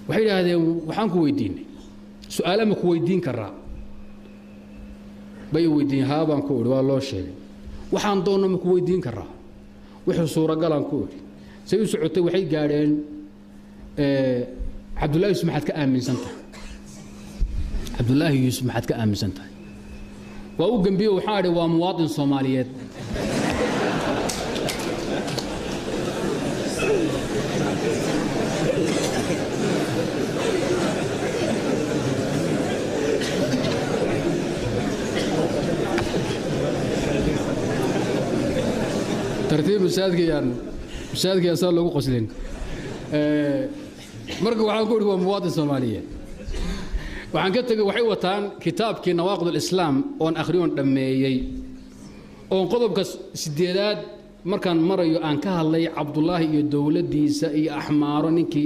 Waxay yidhaahdeen, waxaan ku weydiinay su-aala, ma ku weydiin karaa? Bay weydiin. Haa, baan ku idhi. Waa loo sheegay. Waxaan doonno ma ku weydiin karaa? Wuxuu suuragalaan ku idhi. Say u socotay, waxay gaadheen Cabdullahi Yuusuf maxaad ka aaminsan tahay? Cabdullaahi Yuusuf maxaad ka aaminsan tahay? Waa u gembiye. Waxaa idhi, waa muwaadin Soomaaliyeed. Tartiib, masaajidkayaan, masaajidkayaan saa loogu qoslin. Marka waxaan ku idhi, waa muwaadin Soomaaliyeed. Waxaan ka tegey, waxay wataan kitaabkii Nawaaqid Alislaam oon akhriyoon dhammeeyey, oon qodobka 8aad markaan marayo aan ka hadlay Cabdullaahi iyo dowladdiisa iyo Axmaaro ninkii